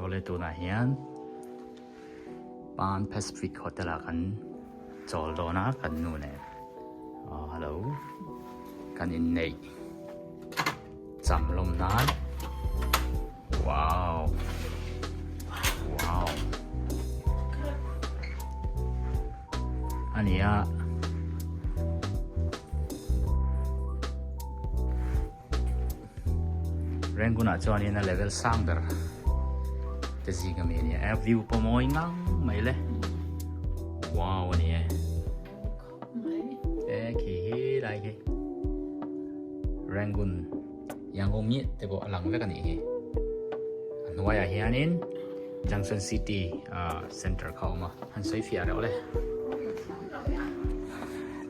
Awle tunah hian Pan Pacific Hotel ah kan chawl dawn a kan nu nen aw hello kan inneih cham lawm nan wow wow a ni a. Rangoon ah chuanin a level sang ber te zing ami a ni a view pawh mawi ngang mai le wow a ni e e khi hi lai khi Rangoon Yangon mi te pawh a lang vek a nih hi a hnuaiah hianin Junction City ah center kha a awm a han sawi fiah reuh le.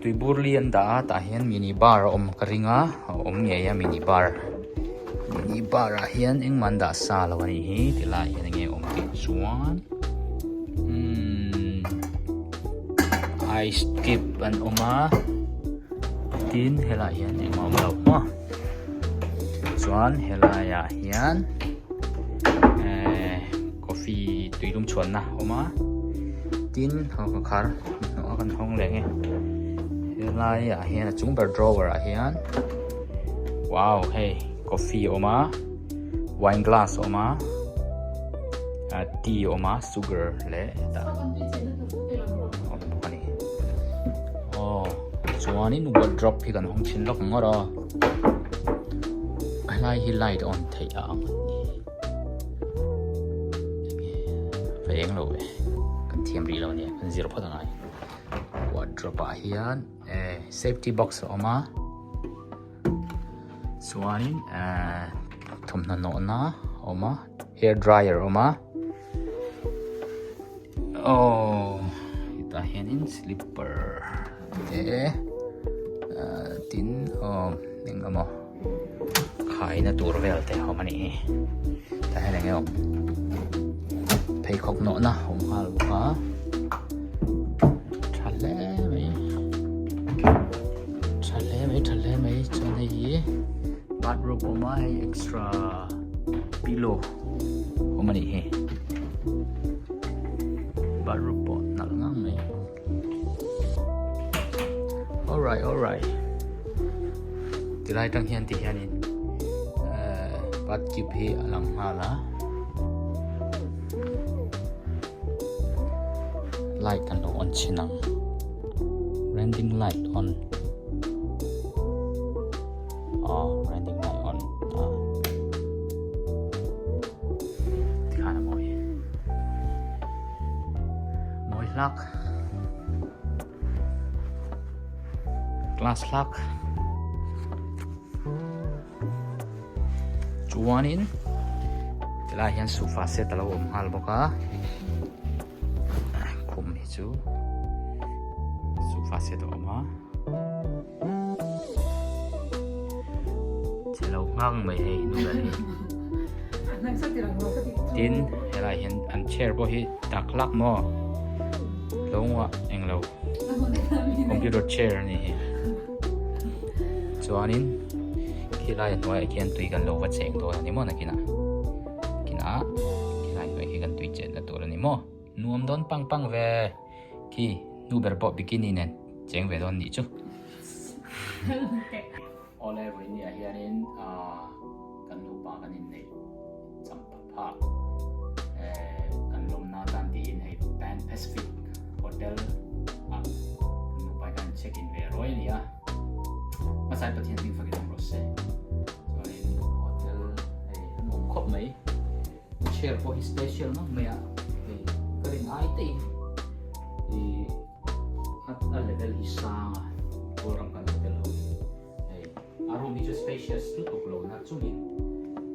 Tui bur li an dah a tah hian mini bar a awm ka ring a a awm ngei a mini bar mini bar ah hian engmah an dah sa lo a nih hi ti lai hian enge awm tih chuan umm ice cube an awm a tin helaiah hian engmah a awm lo maw chuan helaiah hian ehh coffee tui lum chhuanna a awm a tin haw ka khar hnawh a kan hawng leh nge helaiah hian a chung ber drawer ah hian wow hei coffee a awm a wine glass a awm a ah tea a awm a sugar leh hetah a awm bawk a ni aw chuanin wardrobe hi kan hawng chhin lawk ang ngawt a helai hi light a on theih a ang. Va eng lo ve kan thiam rih lo ania kan zir phawt angai wardrobe ah hian eh safety box a awm a chuanin eh thawmhnaw nawhna a awm a hair dryer a awm a aww hetah hianin slipper te ah tin aw eng emaw. Khaina tur vel te a awm a nih hi tah hian enge awm pheikhawk nawhna a awm nghal bawk a tha hle mai tha hle mai tha hle mai chuan hei hi bathrobe a awm a hei extra pillow a awm a nih hi bathrobe pawh nalh ngang mai. Alright, alright. Tilai tang hian ti hianin eh, bat cube hi a lang nghal a. Light kan lo on chin ang. Rending light on. Oh, rending light on. Ah. Tikhan a mawi. Mawi hlak. Glass hlak. Chuanin tilai hian sofa set a lo awm nghal bawk a. Khum hi chu sofa set a awm a. Che lo nghang mai hei nu ber hi. Tin helai hian an chair pawh hi tak lak maw lo ngah englo computer chair a ni hi chuanin khilai hnuaiah khian tui kan lo va cheng dawn a ni maw nakinah nakinah khilai hnuai khi kan tui chenna tur a ni maw nuam dawn pang pang ve. Khi nu ber pawh bikini nen cheng ve dawn nih chu. Awle Vawinia hianin kan nupa kan inneih cham pha pha kan lawmna tan tiin hei Pan Pacific Hotel ah kan nupa hi kan check in ve ruai a ni a. Hmasai Pathian hming fakin awm rawh se. Chuanin hotel hei a nuam khawp mai. Chair pawh hi special ngam mai a hei ka rin ai te in ih a level hi sang a kawlram kan hotel ho hi hei a room hi chu spacious lutuk lo na chungin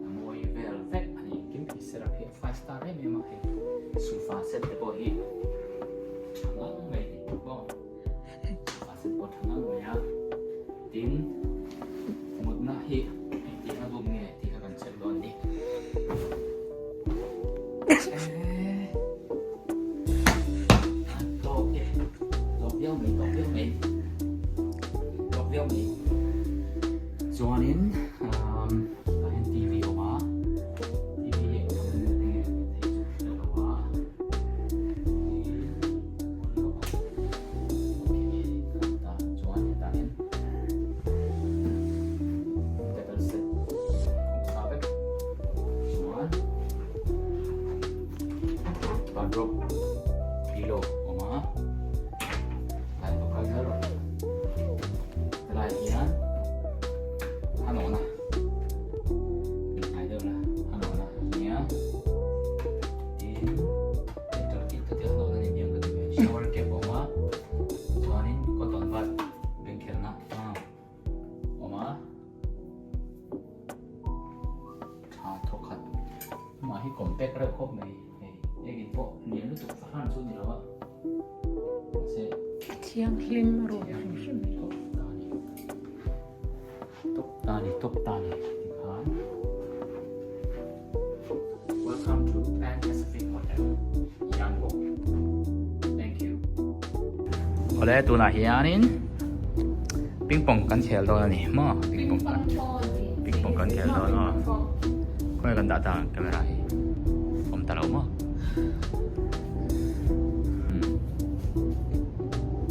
a mawi vel vek a ni engkim hi setup hi a five star em em a hei sofa set te pawh hi tha ngang mai a ni maw sofa set pawh tha ngang mai a tin mutna hi engtiang a room nge tih kha kan check dawn a ni. Tawk e, tawk viau mai, tawk viau mai, tawk viau mai. Chuanin tah hian TV a awm a, TV hi eng tham nge thei chu. Wardrobe pillow awm a tlai lo kal zel rawh helai hian a nawhna hnai deuh la a nawhna ania tin shower cap a awm a chuanin cotton bud bengkhelhna a awm a tha thawkhat amah hi compact reuh khawp mai hei egin pawh lian lutuk fahran chu ni lo a mahse thianghlim rawh hrim hrim top ta ni top ta ni top ta ni tikhan Welcome to Pan Pacific Hotel Yangon Thank you Awle tunah hianin Ping pong kan khel dawn a ni maw ping pong kan ping pong kan khel dawn a khawnge kan dah ta ang camera hi awm ta lo maw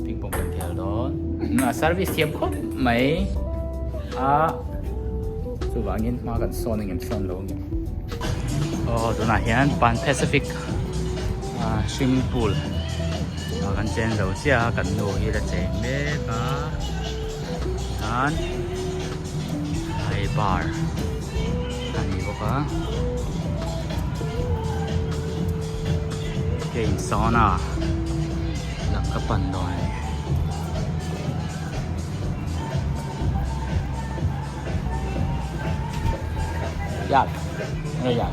ping pong kan khel dawn a service thiam khawp mai a chuvangin hma kan sawn ang em sawn lo ang em aw tunah hian Pan Pacific swimming pool. Ah kan cheng zo chiah a kan nu hi la cheng mek a hian hei bar a ni bawk a ke in sawn a lam ka pan dawn a ni. Yak yak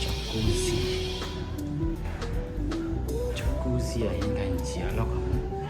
Jacuzzi Jacuzzi ah hian ka inchiah lawk ang.